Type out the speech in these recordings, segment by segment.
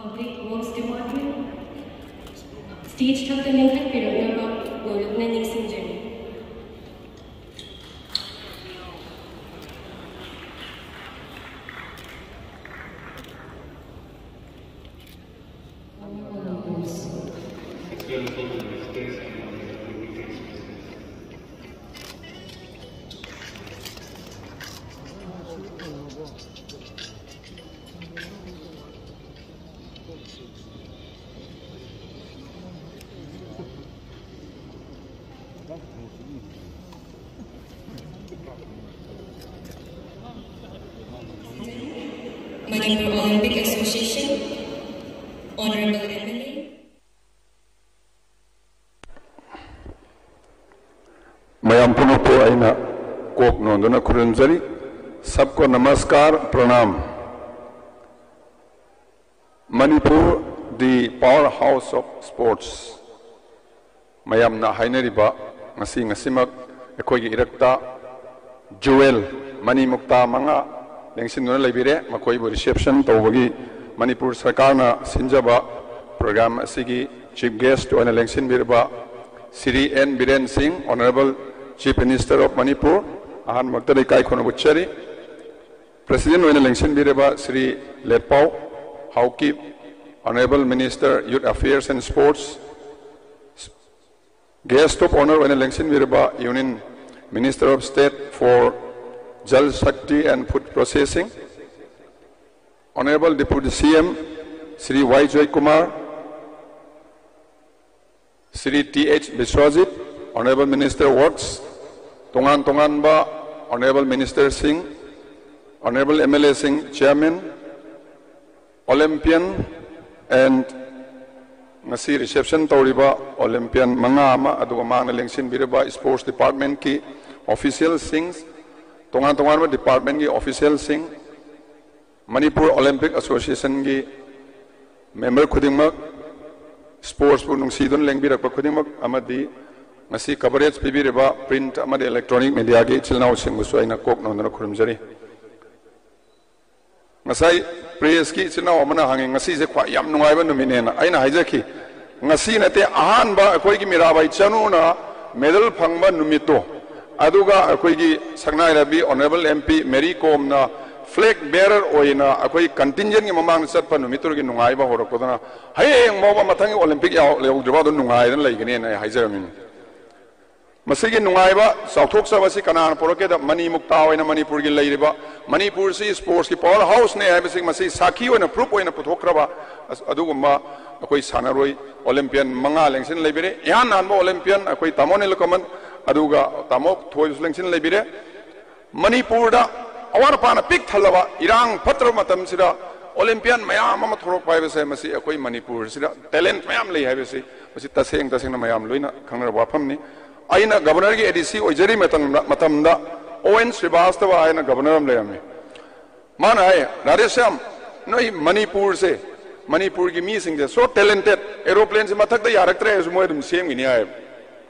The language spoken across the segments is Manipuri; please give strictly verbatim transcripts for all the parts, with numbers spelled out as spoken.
Public Works Department stage ꯊꯛꯇ ꯂꯦꯡꯈꯠꯄꯤꯔꯛꯅꯕ ꯅꯣꯂꯨꯛꯅ ꯅꯤꯡꯁꯤꯡꯖꯔꯤ꯫ Manipur Olympic Association, Honorable M L A. ꯃꯌꯥꯝ ꯄꯨꯝꯅꯃꯛꯄꯨ ꯑꯩꯅ ꯀꯣꯛ ꯅꯣꯟꯗꯨꯅ ꯈꯨꯔꯨꯝꯖꯔꯤ꯫ ꯁꯕꯀꯣ ꯅꯃꯁꯀꯥꯔ, ꯄ꯭ꯔꯅꯥꯝ꯫ Manipur, the powerhouse of sports꯫ ꯃꯌꯥꯝꯅ ꯍꯥꯏꯅꯔꯤꯕ ꯉꯁꯤ ꯉꯁꯤꯃꯛ ꯑꯩꯈꯣꯏꯒꯤ ꯏꯔꯛꯇ ꯖꯨꯋꯦꯜ ꯃꯅꯤ ꯃꯨꯛꯇꯥ ꯃꯉꯥ ꯂꯦꯡꯁꯤꯟꯗꯨꯅ ꯂꯩꯕꯤꯔꯦ꯫ ꯃꯈꯣꯏꯕꯨ reception ꯇꯧꯕꯒꯤ ꯃꯅꯤꯄꯨꯔ ꯁꯔꯀꯥꯔꯅ ꯁꯤꯟꯖꯕ program ꯑꯁꯤꯒꯤ chief guest ꯑꯣꯏꯅ ꯂꯦꯡꯁꯤꯟꯕꯤꯔꯕ ꯁ꯭ꯔꯤ ꯑꯦꯟ ꯕꯤꯔꯦꯟ ꯁꯤꯡ, Honorable Chief Minister of Manipur, ꯑꯍꯥꯟꯕꯃꯛꯇꯗ ꯏꯀꯥꯏ ꯈꯨꯝꯅꯕ ꯎꯠꯆꯔꯤ꯫ President ꯑꯣꯏꯅ ꯂꯦꯡꯁꯤꯟꯕꯤꯔꯕ Shri ꯂꯦꯠꯄꯥꯎ Haokip, Honorable Minister Youth Affairs and Sports, Guest of Honour ꯑꯣꯏꯅ ꯂꯦꯡꯁꯤꯟꯕꯤꯔꯕ Union Minister of State for Jal Shakti and Food Processing, Honorable Deputy C M Shri Y Joykumar, Shri T H Biswajit, Honorable Minister Works, ꯇꯣꯉꯥꯟ ꯇꯣꯉꯥꯟꯕ Honorable Minister ꯁꯤꯡ, Honorable M L A ꯁꯤꯡ, Chairman, Olympian and ꯉꯁꯤ reception ꯇꯧꯔꯤꯕ Olympian ꯃꯉꯥ ꯑꯃ, ꯑꯗꯨꯒ ꯃꯍꯥꯛꯅ ꯂꯦꯡꯁꯤꯟꯕꯤꯔꯤꯕ Sports Department ꯀꯤ official ꯁꯤꯡ, ꯇꯣꯉꯥꯟ ꯇꯣꯉꯥꯟꯕ department ꯀꯤ official ꯁꯤꯡ, ꯃꯅꯤꯄꯨꯔ Olympic Association ꯒꯤ member ꯈꯨꯗꯤꯡꯃꯛ, sports ꯄꯨ ꯅꯨꯡꯁꯤꯗꯨꯅ ꯂꯦꯡꯕꯤꯔꯛꯄ ꯈꯨꯗꯤꯡꯃꯛ, ꯑꯃꯗꯤ ꯉꯁꯤ coverage ꯄꯤꯕꯤꯔꯤꯕ print ꯑꯃꯗꯤ electronic media ꯒꯤ ꯏꯆꯤꯜ ꯏꯅꯥꯎꯁꯤꯡꯕꯨꯁꯨ ꯑꯩꯅ ꯀꯣꯛ ꯅꯣꯟꯗꯨꯅ ꯈꯨꯔꯨꯝꯖꯔꯤ꯫ ꯉꯁꯥꯏ ꯄ꯭ꯔꯦꯁꯀꯤ ꯏꯆꯤꯟ ꯏꯅꯥꯎ ꯑꯃꯅ ꯍꯪꯉꯤ, "ꯉꯁꯤꯁꯦ ꯈ꯭ꯋꯥꯏ ꯌꯥꯝ ꯅꯨꯡꯉꯥꯏꯕ ꯅꯨꯃꯤꯠꯅꯦꯅ?" ꯑꯩꯅ ꯍꯥꯏꯖꯈꯤ, "ꯉꯁꯤ ꯅꯠꯇꯦ, ꯑꯍꯥꯟꯕ ꯑꯩꯈꯣꯏꯒꯤ ꯃꯤꯔꯥꯕꯥꯏ ꯆꯅꯨꯅ ꯃꯦꯗꯜ ꯐꯪꯕ ꯅꯨꯃꯤꯠꯇꯣ, ꯑꯗꯨꯒ ꯑꯩꯈꯣꯏꯒꯤ ꯁꯛꯅꯥꯏꯔꯕꯤ ꯑꯣꯅꯔꯦꯕꯜ ꯑꯦꯝ ꯄꯤ ꯃꯦꯔꯤ ꯀꯣꯝꯅ ꯐ꯭ꯂꯦꯒ ꯕꯦꯔꯔ ꯑꯣꯏꯅ ꯑꯩꯈꯣꯏ ꯀꯟꯇꯤꯟꯖꯦꯟꯒꯤ ꯃꯃꯥꯡꯗ ꯆꯠꯄ ꯅꯨꯃꯤꯠꯇꯨꯒꯤ ꯅꯨꯡꯉꯥꯏꯕ ꯍꯧꯔꯛꯄꯗꯨꯅ ꯍꯌꯦꯡ ꯐꯥꯎꯕ ꯃꯊꯪꯒꯤ ꯑꯣꯂꯦꯝꯄꯤꯛ ꯌꯥꯎ-, ꯌꯧꯗ꯭ꯔꯤꯐꯥꯎ ꯑꯗꯨꯝ ꯅꯨꯡꯉꯥꯏꯗꯅ ꯂꯩꯒꯅꯤꯅ" ꯑꯩ ꯍꯥꯏꯖꯔꯝꯃꯤꯅꯤ꯫ ꯃꯁꯤꯒꯤ ꯅꯨꯡꯉꯥꯏꯕ ꯆꯥꯎꯊꯣꯛꯆꯕꯁꯤ ꯀꯅꯥꯅ ꯄꯨꯔꯛꯀꯦꯗ, ꯃꯅꯤ ꯃꯨꯛꯇꯥ ꯑꯣꯏꯅ ꯃꯅꯤꯄꯨꯔꯒꯤ ꯂꯩꯔꯤꯕ, ꯃꯅꯤꯄꯨꯔꯁꯤ ꯁ꯭ꯄꯣꯔꯠꯁꯀꯤ ꯄꯥꯋꯔ ꯍꯥꯎꯁꯅꯦ ꯍꯥꯏꯕꯁꯤ ꯃꯁꯤ ꯁꯥꯈꯤ ꯑꯣꯏꯅ, ꯄ꯭ꯔꯨꯐ ꯑꯣꯏꯅ ꯄꯨꯊꯣꯛꯈ꯭ꯔꯕ ꯑꯁ-, ꯑꯗꯨꯒꯨꯝꯕ ꯑꯩꯈꯣꯏ ꯁꯥꯟꯅꯔꯣꯏ ꯑꯣꯂꯦꯝꯄꯤꯌꯟ ꯃꯉꯥ ꯂꯦꯡꯁꯤꯟ ꯂꯩꯕꯤꯔꯦ꯫ ꯏꯍꯥꯟ ꯍꯥꯟꯕ ꯑꯣꯂꯦꯝꯄꯤꯌꯟ ꯑꯩꯈꯣꯏ ꯇꯥꯃꯣ ꯅꯤꯂꯀꯃꯜ, ꯑꯗꯨꯒ ꯇꯥꯃꯣ ꯊꯣꯏꯕꯁꯨ ꯂꯦꯡꯁꯤꯟ ꯂꯩꯕꯤꯔꯦ꯫ ꯃꯅꯤꯄꯨꯔꯗ ꯑꯋꯥꯠ ꯑꯄꯥꯅ ꯄꯤꯛ ꯊꯜꯂꯕ, ꯏꯔꯥꯡ ꯐꯠꯇ꯭ꯔꯕ ꯃꯇꯝꯁꯤꯗ ꯑꯣꯂꯦꯝꯄꯤꯌꯟ ꯃꯌꯥꯝ ꯑꯃ ꯊꯣꯔꯛꯄ ꯍꯥꯏꯕꯁꯦ, ꯃꯁꯤ ꯑꯩꯈꯣꯏ ꯃꯅꯤꯄꯨꯔꯁꯤꯗ ꯇꯦꯂꯦꯟꯠ ꯃꯌꯥꯝ ꯂꯩ ꯍꯥꯏꯕꯁꯤ ꯃꯁꯤ ꯇꯁꯦꯡ ꯇꯁꯦꯡꯅ ꯃꯌꯥꯝ ꯂꯣꯏꯅ ꯈꯪꯅꯔꯕ ꯋꯥꯐꯝꯅꯤ꯫ ꯑꯩꯅ ꯒꯕꯔꯅꯔꯒꯤ ꯑꯦ ꯗꯤ ꯁꯤ ꯑꯣꯏꯖꯔꯤ ꯃꯇꯝꯗ, ꯃꯇꯝꯗ ꯑꯣ ꯑꯦꯟ ꯁ꯭ꯔꯤꯕꯥꯁꯇꯕ ꯍꯥꯏꯅ ꯒꯕꯔꯅꯔ ꯑꯃ ꯂꯩꯔꯝꯃꯤ꯫ ꯃꯥꯅ ꯍꯥꯏ, "ꯔꯥꯙꯦꯁ꯭ꯌꯥꯝ, ꯅꯣꯏ ꯃꯅꯤꯄꯨꯔꯁꯦ, ꯃꯅꯤꯄꯨꯔꯒꯤ ꯃꯤꯁꯤꯡꯁꯦ so talented, ꯑꯦꯔꯣꯄ꯭ꯂꯦꯟꯁꯦ ꯃꯊꯛꯇ ꯌꯥꯔꯛꯇ꯭ꯔꯦ ꯍꯥꯏꯔꯁꯨ ꯃꯣꯏ ꯑꯗꯨꯝ ꯁꯦꯝꯈꯤꯅꯤ" ꯍꯥꯏꯌꯦꯕ꯫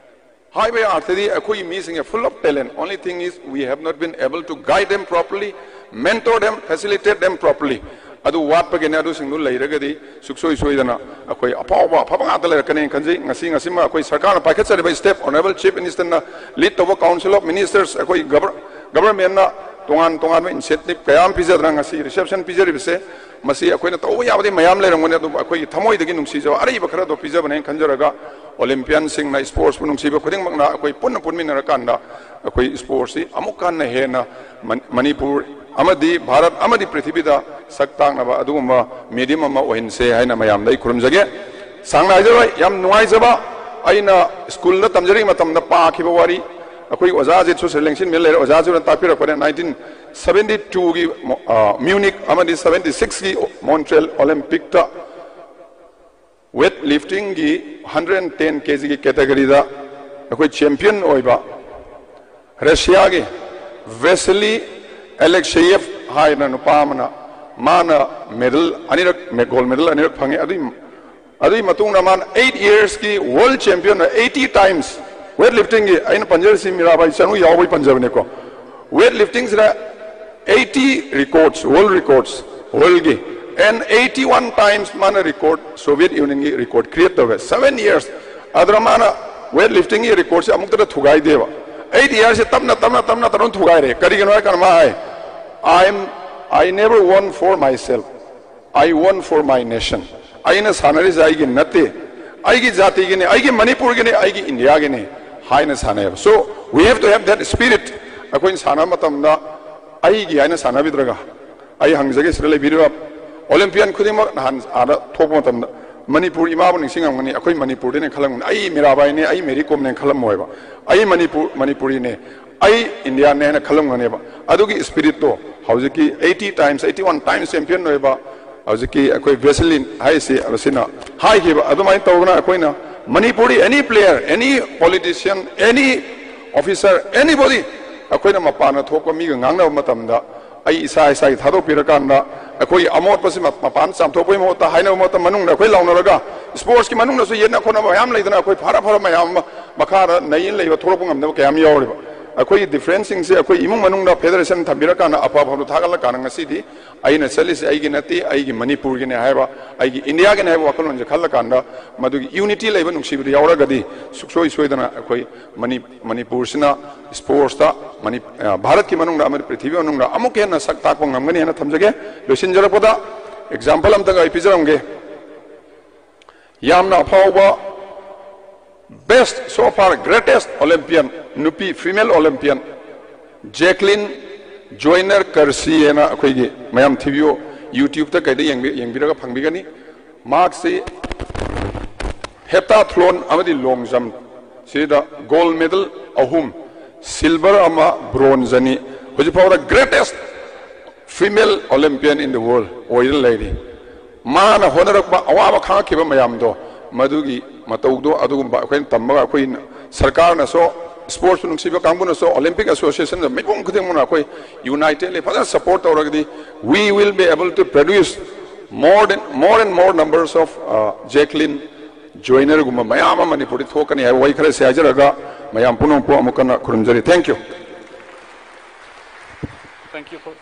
ꯍꯥꯏꯕ ꯑꯥꯔꯊꯗꯤ ꯑꯩꯈꯣꯏꯒꯤ ꯃꯤꯁꯤꯡꯁꯦ full of talent, only thing is we have not been able to guide them properly, mentor them, facilitate them properly. ꯑꯗꯨ ꯋꯥꯠꯄꯒꯤꯅꯦ꯫ ꯑꯗꯨꯁꯤꯡꯗꯨ ꯂꯩꯔꯒꯗꯤ ꯁꯨꯛꯁꯣꯏ ꯁꯣꯏꯗꯅ ꯑꯩꯈꯣꯏ ꯑꯐꯥꯎꯕ ꯑꯐꯕ ꯉꯥꯛꯇ ꯂꯩꯔꯛꯀꯅꯤ ꯈꯟꯖꯩ꯫ ꯉꯁꯤ, ꯉꯁꯤꯃꯛ ꯑꯩꯈꯣꯏ ꯁꯔꯀꯥꯔꯅ ꯄꯥꯏꯈꯠꯆꯔꯤꯕ step, Honourable Chief Ministerꯅ lead ꯇꯧꯕ Council of Ministers, ꯑꯩꯈꯣꯏ ꯒꯕꯔ-, governmentꯅ ꯇꯣꯉꯥꯟ ꯇꯣꯉꯥꯟꯕ incentive ꯀꯌꯥ ꯑꯃ ꯄꯤꯖꯗꯅ ꯉꯁꯤ reception ꯄꯤꯖꯔꯤꯕꯁꯦ, ꯃꯁꯤ ꯑꯩꯈꯣꯏꯅ ꯇꯧꯕ ꯌꯥꯕꯗꯤ ꯃꯌꯥꯝ ꯂꯩꯔꯝꯒꯅꯤ, ꯑꯗꯨꯕꯨ ꯑꯩꯈꯣꯏꯒꯤ ꯊꯃꯣꯏꯗꯒꯤ ꯅꯨꯡꯁꯤꯖꯕ ꯑꯔꯩꯕ ꯈꯔꯗꯣ ꯄꯤꯖꯕꯅꯦꯅ ꯈꯟꯖꯔꯒ, ꯑꯣꯂꯦꯝꯄꯤꯌꯟꯁꯤꯡꯅ, ꯁ꯭ꯄꯣꯔꯠꯁꯄꯨ ꯅꯨꯡꯁꯤꯕ ꯈꯨꯗꯤꯡꯃꯛꯅ ꯑꯩꯈꯣꯏ ꯄꯨꯟꯅ ꯄꯨꯟꯃꯤꯟꯅꯔꯀꯥꯟꯗ ꯑꯩꯈꯣꯏ ꯁ꯭ꯄꯣꯔꯠꯁꯁꯤ ꯑꯃꯨꯛ ꯍꯟꯅ ꯍꯦꯟꯅ ꯃꯟ-, ꯃꯅꯤꯄꯨꯔ ꯑꯃꯗꯤ ꯚꯥꯔꯠ ꯑꯃꯗꯤ ꯄ꯭ꯔꯤꯊꯤꯕꯤꯗ ꯁꯛ ꯇꯥꯛꯅꯕ ꯑꯗꯨꯒꯨꯝꯕ medium ꯑꯃ ꯑꯣꯏꯍꯟꯁꯦ ꯍꯥꯏꯅ ꯃꯌꯥꯝꯗ ꯑꯩ ꯈꯨꯔꯨꯝꯖꯒꯦ꯫ ꯁꯥꯡꯅ ꯍꯥꯏꯖꯔꯣꯏ, ꯌꯥꯝ ꯅꯨꯡꯉꯥꯏꯖꯕ꯫ ꯑꯩꯅ ꯁ꯭ꯀꯨꯜꯗ ꯇꯝꯖꯔꯤꯉꯩ ꯃꯇꯝꯗ ꯄꯥꯈꯤꯕ ꯋꯥꯔꯤ, ꯑꯩꯈꯣꯏꯒꯤ ꯑꯣꯖꯥ ꯑꯖꯤꯠꯁꯨ ꯁꯤꯗ ꯂꯦꯡꯁꯤꯟꯕꯤꯔ ꯂꯩꯔꯦ, ꯑꯣꯖꯥ ꯑꯖꯤꯠꯅ ꯇꯥꯛꯄꯤꯔꯛꯄꯅꯦ, nineteen seventy twoꯒꯤ ꯃꯣ-, ꯑ, ꯃ꯭ꯌꯨꯅꯤꯛ ꯑꯃꯗꯤ seventy sixꯀꯤ ꯃꯣꯟꯇ꯭ꯔꯦꯜ ꯑꯣꯂꯦꯝꯄꯤꯛꯇ weight liftingꯒꯤ hundred and ten kgꯒꯤ categoryꯗ ꯑꯩꯈꯣꯏ champion ꯑꯣꯏꯕ ꯔꯁꯤꯌꯥꯒꯤ ꯚꯦꯁꯤꯂꯤ ꯑꯦꯂꯦꯛꯁꯦꯌꯦꯚ ꯍꯥꯏꯅ ꯅꯨꯄꯥ ꯑꯃꯅ, ꯃꯥꯅ medal ꯑꯅꯤꯔꯛ, gold medal ꯑꯅꯤꯔꯛ ꯐꯪꯉꯤ꯫ ꯑꯗꯨꯒꯤ, ꯑꯗꯨꯒꯤ ꯃꯇꯨꯡꯗ ꯃꯥꯅ eight yearsꯀꯤ world champion, eighty times weight liftingꯒꯤ, ꯑꯩꯅ ꯄꯟꯖꯔꯤꯁꯤ ꯃꯤꯔꯥꯕꯥꯏ ꯆꯅꯨ ꯌꯥꯎꯕꯒꯤ ꯄꯟꯖꯕꯅꯤꯀꯣ, weight liftingꯁꯤꯗ eighty records, world records, worldꯒꯤ And eighty-one times ꯃꯥꯅ record, Soviet Union ꯒꯤ record create ꯇꯧꯋꯦ, seven years. ꯑꯗꯨꯅ ꯃꯥꯅ weight lifting ꯒꯤ record ꯁꯦ ꯑꯃꯨꯛꯇꯗ ꯊꯨꯒꯥꯏꯗꯦꯕ, eight years ꯁꯦ ꯇꯞꯅ ꯇꯞꯅ ꯇꯞꯅ ꯇꯞꯅ ꯊꯨꯒꯥꯏꯔꯦ꯫ ꯀꯔꯤꯒꯤꯅꯣ ꯍꯥꯏ ꯀꯥꯟꯗ ꯃꯥ ꯍꯥꯏ, "I am, I never won for myself, I won for my nation." ꯑꯩꯅ ꯁꯥꯟꯅꯔꯤꯁꯦ ꯑꯩꯒꯤ ꯅꯠꯇꯦ, ꯑꯩꯒꯤ ꯖꯥꯇꯤꯒꯤꯅꯤ, ꯑꯩꯒꯤ ꯃꯅꯤꯄꯨꯔꯒꯤꯅꯤ, ꯑꯩꯒꯤ ꯏꯟꯗꯤꯌꯥꯒꯤꯅꯤ ꯍꯥꯏꯅ ꯁꯥꯟꯅꯩꯕ꯫ So we have to have that spirit. ꯑꯩꯈꯣꯏꯅ ꯁꯥꯟꯅꯕ ꯃꯇꯝꯗ ꯑꯩꯒꯤ ꯍꯥꯏꯅ ꯁꯥꯟꯅꯕꯤꯗ꯭ꯔꯒ, ꯑꯩ ꯍꯪꯖꯒꯦ, ꯁꯤꯗ ꯂꯩꯕꯤꯔꯤꯕ Olympian ꯈꯨꯗꯤꯡꯃꯛ ꯅꯍꯥꯟ ꯑꯥꯗ ꯊꯣꯛꯄ ꯃꯇꯝꯗ ꯃꯅꯤꯄꯨꯔ ꯏꯃꯥꯕꯨ ꯅꯤꯡꯁꯤꯡꯉꯝꯒꯅꯤ, ꯑꯩꯈꯣꯏ ꯃꯅꯤꯄꯨꯔꯗꯤꯅꯦ ꯈꯜꯂꯝꯒꯅꯤ, ꯑꯩ ꯃꯤꯔꯥꯕꯥꯏꯅꯦ, ꯑꯩ ꯃꯦꯔꯤ ꯀꯣꯝꯅꯦ ꯈꯜꯂꯝꯃꯣꯏꯕ, ꯑꯩ ꯃꯅꯤꯄꯨꯔ, ꯃꯅꯤꯄꯨꯔꯤꯅꯦ, ꯑꯩ ꯏꯟꯗꯤꯌꯥꯟꯅꯦ ꯍꯥꯏꯅ ꯈꯜꯂꯝꯒꯅꯦꯕ꯫ ꯑꯗꯨꯒꯤ spirit ꯇꯣ ꯍꯧꯖꯤꯛꯀꯤ eighty times, eighty-one times champion ꯑꯣꯏꯕ ꯍꯧꯖꯤꯛꯀꯤ ꯑꯩꯈꯣꯏ ꯕꯦꯁꯤꯂꯤꯟ ꯍꯥꯏꯁꯤ, ꯃꯁꯤꯅ ꯍꯥꯏꯈꯤꯕ ꯑꯗꯨꯃꯥꯏꯅ ꯇꯧꯗꯅ ꯑꯩꯈꯣꯏꯅ Manipuri any player, any politician, any officer, anybody, ꯑꯩꯈꯣꯏꯅ ꯃꯄꯥꯟꯗ ꯊꯣꯛꯄ ꯃꯤꯒ ꯉꯥꯡꯅꯕ ꯃꯇꯝꯗ ꯑꯩ ꯏꯁꯥ ꯏꯁꯥꯒꯤ ꯊꯥꯗꯣꯛꯄꯤꯔꯀꯥꯟꯗ ꯑꯩꯈꯣꯏꯒꯤ ꯑꯃꯣꯠꯄꯁꯤ ꯃ-, ꯃꯄꯥꯟ ꯆꯥꯝꯊꯣꯛꯄꯒꯤ ꯃꯍꯨꯠꯇ, ꯍꯥꯏꯅꯕ ꯃꯇꯝ ꯃꯅꯨꯡꯗ ꯑꯩꯈꯣꯏ ꯂꯥꯎꯅꯔꯒ, sports ꯀꯤ ꯃꯅꯨꯡꯗꯁꯨ ꯌꯦꯠꯅ ꯈꯣꯠꯅꯕ ꯃꯌꯥꯝ ꯂꯩꯗꯅ, ꯑꯩꯈꯣꯏ ꯐꯔ ꯐꯔ ꯃꯌꯥꯝ ꯑꯃ ꯃꯈꯥꯗ ꯅꯩꯅ ꯂꯩꯕ ꯊꯣꯛꯂꯛꯄ ꯉꯝꯗꯕ ꯀꯌꯥ ꯑꯃ ꯌꯥꯎꯔꯤꯕ꯫ ꯑꯩꯈꯣꯏꯒꯤ difference ꯁꯤꯡꯁꯦ ꯑꯩꯈꯣꯏ ꯏꯃꯨꯡ ꯃꯅꯨꯡꯗ federation ꯊꯝꯕꯤꯔꯀꯥꯟꯗ, ꯑꯐ ꯑꯐꯕꯗꯣ ꯊꯥꯒꯠꯂꯀꯥꯟꯗ, ꯉꯁꯤꯗꯤ ꯑꯩꯅ ꯆꯠꯂꯤꯁꯦ ꯑꯩꯒꯤ ꯅꯠꯇꯦ, ꯑꯩꯒꯤ ꯃꯅꯤꯄꯨꯔꯒꯤꯅꯦ ꯍꯥꯏꯕ, ꯑꯩꯒꯤ ꯏꯟꯗꯤꯌꯥꯒꯤꯅꯦ ꯍꯥꯏꯕ ꯋꯥꯈꯜꯂꯣꯟꯁꯦ ꯈꯜꯂꯀꯥꯟꯗ, ꯃꯗꯨꯒꯤ unity ꯂꯩꯕ ꯅꯨꯡꯁꯤꯕꯗꯨ ꯌꯥꯎꯔꯒꯗꯤ ꯁꯨꯡꯁꯣꯏ ꯁꯣꯏꯗꯅ ꯑꯩꯈꯣꯏ ꯃꯅꯤ-, ꯃꯅꯤꯄꯨꯔꯁꯤꯅ sports ꯇ ꯃꯅꯤ-, ꯑ, ꯚꯥꯔꯠꯀꯤ ꯃꯅꯨꯡꯗ ꯑꯃꯗꯤ ꯄ꯭ꯔꯤꯊꯤꯕꯤ ꯃꯅꯨꯡꯗ ꯑꯃꯨꯛꯀ ꯍꯦꯟꯅ ꯁꯛ ꯇꯥꯛꯄ ꯉꯝꯒꯅꯤ ꯍꯥꯏꯅ ꯊꯝꯖꯒꯦ꯫ ꯂꯣꯏꯁꯤꯟꯖꯔꯛꯄꯗ example ꯑꯝꯇꯪ ꯑꯩ ꯄꯤꯖꯔꯝꯒꯦ꯫ ꯌꯥꯝꯅ ꯑꯐꯥꯎꯕ, best, so far greatest Olympian, ꯅꯨꯄꯤ female Olympian, ꯖꯦꯀ꯭ꯂꯤꯟ ꯖꯣꯏꯅꯔ ꯀꯔꯁꯤ ꯍꯥꯏꯅ ꯑꯩꯈꯣꯏꯒꯤ, ꯃꯌꯥꯝ ꯊꯤꯕꯤꯌꯨ, YouTube ꯇ ꯀꯩꯗ ꯌꯦꯡꯕꯤ-, ꯌꯦꯡꯕꯤꯔꯒ ꯐꯪꯕꯤꯒꯅꯤ꯫ ꯃꯍꯥꯛꯁꯤ heptathlon ꯑꯃꯗꯤ long jump ꯁꯤꯗ gold medal ꯑꯍꯨꯝ, silver ꯑꯃ, bronze ꯑꯅꯤ, ꯍꯧꯖꯤꯛ ꯐꯥꯎꯕꯗ greatest female Olympian in the world ꯑꯣꯏꯗꯨꯅ ꯂꯩꯔꯤ꯫ ꯃꯥꯅ ꯍꯣꯠꯅꯔꯛꯄ, ꯑꯋꯥꯕ ꯈꯥꯡꯉꯛꯈꯤꯕ ꯃꯌꯥꯝꯗꯣ, ꯃꯗꯨꯒꯤ ꯃꯇꯧꯗꯣ ꯑꯗꯨꯒꯨꯝꯕ ꯑꯩꯈꯣꯏꯅ ꯇꯝꯃꯒ, ꯑꯩꯈꯣꯏ ꯁꯔꯀꯥꯔꯅꯁꯨ, sports ꯅꯨꯡꯁꯤꯕ ꯀꯥꯡꯕꯨꯅꯁꯨ, Olympic Association ꯗ, ꯃꯤꯄꯨꯝ ꯈꯨꯗꯤꯡꯃꯛꯅ ꯑꯩꯈꯣꯏ unitedly ꯐꯖꯅ support ꯇꯧꯔꯒꯗꯤ, we will be able to produce more than, more and more numbers of, uh, ꯖꯦꯀ꯭ꯂꯤꯟ ꯖꯣꯏꯅꯔꯒꯨꯝꯕ ꯃꯌꯥꯝ ꯑꯃ ꯃꯅꯤꯄꯨꯔꯗ ꯊꯣꯛꯀꯅꯤ ꯍꯥꯏꯕ ꯋꯥꯍꯩ ꯈꯔꯁꯤ ꯍꯥꯏꯖꯔꯒ, ꯃꯌꯥꯝ ꯄꯨꯝꯅꯃꯛꯄꯨ ꯑꯃꯨꯛ ꯍꯟꯅ ꯈꯨꯔꯨꯝꯖꯔꯤ꯫ Thank you꯫ Thank you for